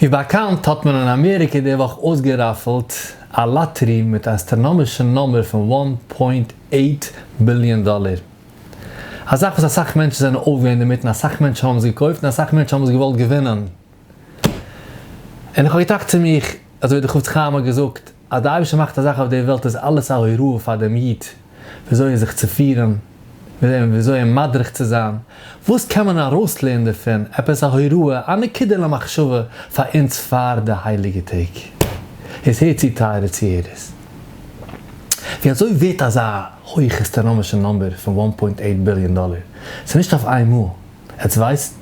ווי באקאנט האט מען אין אמעריקע די וואך אויסגעראפעלט א לאטערי מיט א אסטראנאמישע נומער פון one point eight ביליאן דאלער. א זאך וואס אסאך מענטשן זענען אויפגעווען דערמיט און אסאך מענטשן האבן עס געקויפט און אסאך מענטשן האבן עס געוואלט געווינען. און איך האב געטראכט צו מיך, אזוי ווי דער חפץ חיים האט געזאגט, אז די אייבערשטער מאכט א זאך אויף די וועלט איז אלעס א הוראה פאר דעם איד וויאזוי זיך צו פירן, וויאזוי אים מדריך צו זיין, וואס קען מען ארויסלערנען דערפון, עפעס א הוראה, א נקודה למחשבה פאר אונז פאר די הייליגע טעג. איז הערט צו טייערע צוהערערס, ווי אזוי ווערט אזא הויך אסטראנאמישע נומבער פון one point eight ביליאן דאלער? ס'איז נישט אויף איין מאל. עטס ווייסט?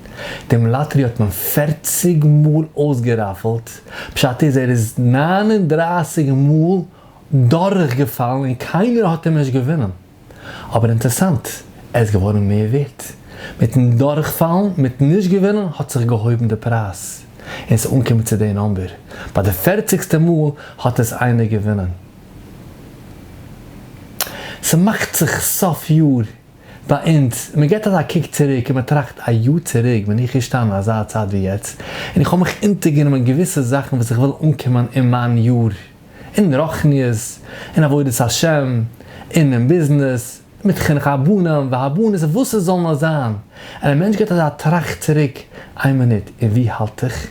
דעם לאטערי האט מען פערציג מאל אויסגעראפעלט, פשט איז ער איז 39 מאל דורכגעפאלן און קיינער האט אים נישט געווינען. אבער אינטערסאנט, ער איז געווארן מער ווערט. מיטן דורכפאלן, מיטן נישט געווינען האט זיך געהויבן די פרייז, און ס'איז אנגעקומען צו די נומבער. ביי די פערציגסטע מאל האט עס איינער געווינען. ס'מאכט זיך סוף יאר ביי אונז, מען געט אזא קוק צוריק און מען טראכט א יאר צוריק בין איך געשטאנען אזא צייט ווי יעצט, און איך האב מיך אונטערגענומען געוויסע זאכן וואס איך וויל אנקומען אין מיין יאר, אין רוחניות, אין עבודת השם, און אין ביזנעס, מיט חינוך הבנים והבנות, וואס עס זאל נאר זיין, און א מענטש געט אזא טראכט צוריק, איין מינוט, און ווי האלט איך?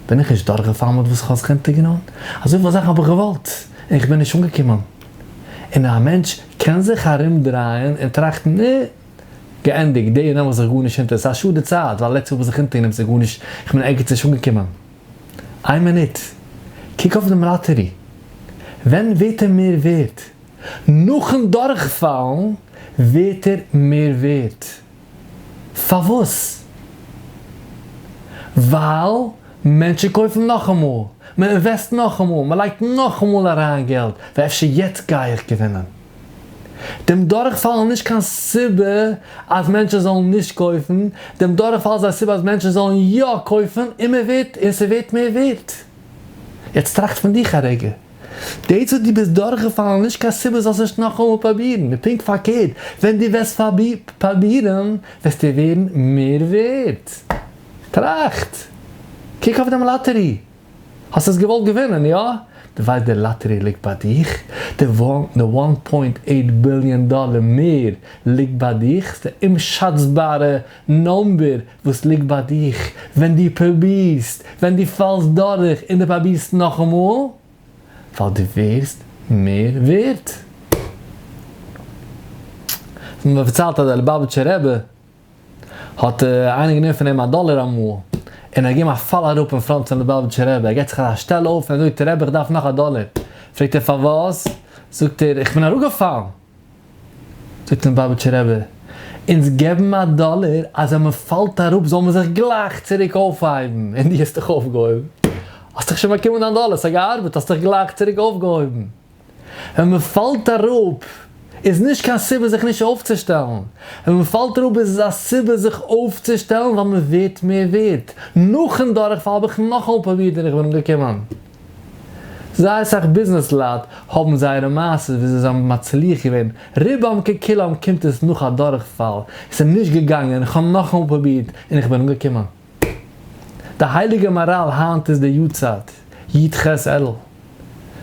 בין איך נישט דורכגעפאלן מיט וואס איך האב זיך אונטערגענומען? אזויפיל זאכן האב איך געוואלט, און איך בין נישט אנגעקומען. און א מענטש קען זיך ארום דרייען און טראכטן, נע, געענדיגט, די נעם איך זיך גארנישט אונטער, ס'איז א שאד די צייט, ווייל לעצטע מאל האב איך זיך אונטערגענומען ס'איז גארנישט, איך בין ערגעץ נישט אנגעקומען. איין מינוט, קוק אויף דעם לאטערי, ווען ווערט ער מער ווערט? נאכן דורכפאלן ווערט ער מער ווערט. פארוואס? ווייל מענטשן קויפן נאכאמאל, מען invest נאכאמאל, מען לייגט נאכאמאל אריין געלט, ווייל אפשר יעצט גיי איך געווינען. דעם דורכפאל איז נישט קיין סיבה אז מענטשן זאלן נישט קויפן, דעם דורכפאל איז א סיבה אז מענטשן זאלן יא קויפן און מען ווערט און ס'ווערט מער ווערט. יעצט טראכט פון דיך א רגע. דאס וואס דו ביסט דורכגעפאלן איז נישט קיין סיבה זאלסט נישט נאכאמאל פראבירן, פונקט פארקערט, ווען דו וועסט פראבירן וועסטו ווערן מער ווערד. טראכט! קוק אויף דעם לאטערי! האסט עס געוואלט געווינען, יא? דו ווייסט די לאטערי ליגט ביי דיך? די one point eight ביליאן דאלער מער ליגט ביי דיך, ס'איז די אומשאצבארע נומבער וואס ליגט ביי דיך ווען דו פרובירסט, ווען דו פאלסט דורך און דו פרובירסט נאכאמאל, ווייל דו ווערסט מער ווערט. מען פארציילט אז דער ליובאוויטשער רבי האט איינער גענומען פון אים א דאלער אמאל, און ער האט געגעבן א פאל אראפ אין front פון ליובאוויטשער רבי, ער געבט זיך אזא שטעל אויף און ער זאגט רבי איך דארף נאך א דאלער, פרעגט ער פארוואס, זאגט ער איך בין אראפגעפאלן. זאגט אים ליובאוויטשער רבי, אונז געבן א דאלער אז ווען מען פאלט אראפ זאל מען זיך גלייך צוריק אויפהייבן, און דו האסט דיך אויפגעהויבן, האסט דיך שוין באקומען דיין דאלער, ס'האט געארבעט, האסט דיך גלייך צוריק אויפגעהויבן. ווען מען פאלט אראפ איז נישט קיין סיבה זיך נישט אויפצושטעלן, ווען מען פאלט אראפ איז עס א סיבה זיך אויפצושטעלן ווייל מען ווערט מער ווערט, נאכן דורכפאל האב איך נאכאמאל פרובירט און איך בין אנגעקומען. זייער סאך ביזנעס לייט האבן זייערע מעשות וויאזוי זיי האבן מצליח געווען, רובם ככולם קומט עס נאך א דורכפאל, עס איז נישט געגאנגען, איך האב נאכאמאל פרובירט און איך בין אנגעקומען. די הייליגע מהר"ל היינט איז די יארצייט, י"ח אלול,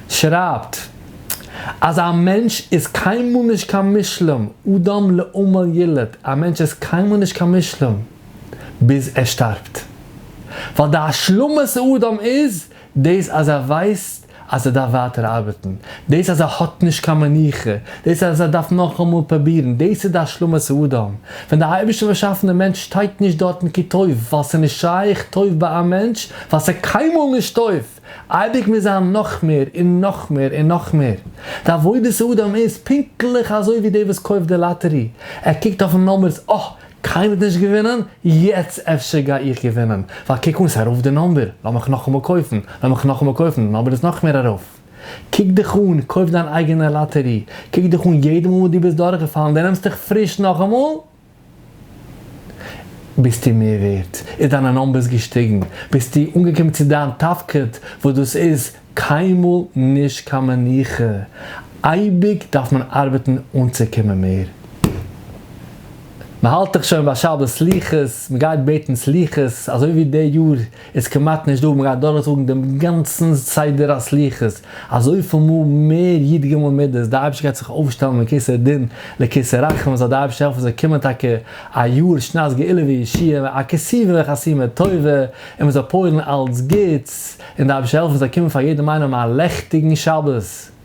שרייבט אז א מענטש איז קיינמאל נישט קיין מושלם, אדם לעמל יולד, א מענטש איז קיינמאל נישט קיין מושלם ביז ער שטארבט, ווייל די השלמת האדם איז דאס אז ער ווייסט אז ער דארף ווייטער ארבעטן, דאס אז ער האט נישט קיין מנוחה, דאס אז ער דארף נאכאמאל פרובירן, דאס איז די השלמת האדם. ווען דער אייבערשטער באשאפן דעם מענטש שטייט נישט דארטן כי טוב, ווייל ס'איז נישט שייך טוב ביי א מענטש, ווייל ס'איז קיינמאל נישט טוב, אייביג מוז זיין נאך מער און נאך מער און נאך מער. די עבודת האדם איז פונקטליך אזוי ווי דער וואס קויפט די לאטערי, ער קוקט אויפן נומבערס, אה! קיינער האט נישט געווינען, יעצט אפשר גיי איך געווינען, ווייל קוק אן ס'איז ארויף די נומבער, לאמיך נאכאמאל קויפן, לאמיך נאכאמאל קויפן, די נומבער איז נאך מער ארויף. קוק דיך אן, קויף דיין אייגענע לאטערי, קוק דיך אן יעדע מאל וואס דו ביסט דורכגעפאלן, דו נעמסט דיך פריש נאכאמאל, ביסטו מער ווערט, איז דיינע נומבערס געשטיגן, ביסטו אנגעקומען צו דיין תפקיד, וואס דאס איז קיינמאל נישט קיין מנוחה, אייביג דארף מען ארבעטן אנצוקומען מער. מען האלט דאך שוין ביי שבת סליחות, מען גייט בעטן סליחות, אזוי ווי די יאר איז כמעט נישט דא, מען גייט דורכזאגן דעם גאנצן סדר הסליחות, אזויפיל מאל מער י ג מידות, די אייבערשטער גייט זיך אויפשטעלן מכסא דין לכסא רחמים, זאל די אייבערשטער העלפן זאל קומען טאקע א יאר שנת גאולה וישועה, א כתיבה וחתימה טובה, און מען זאל פועל'ן אלץ גוטס, און די אייבערשטער העלפן זאל קומען פאר יעדעם איינעם א לעכטיגן שבת.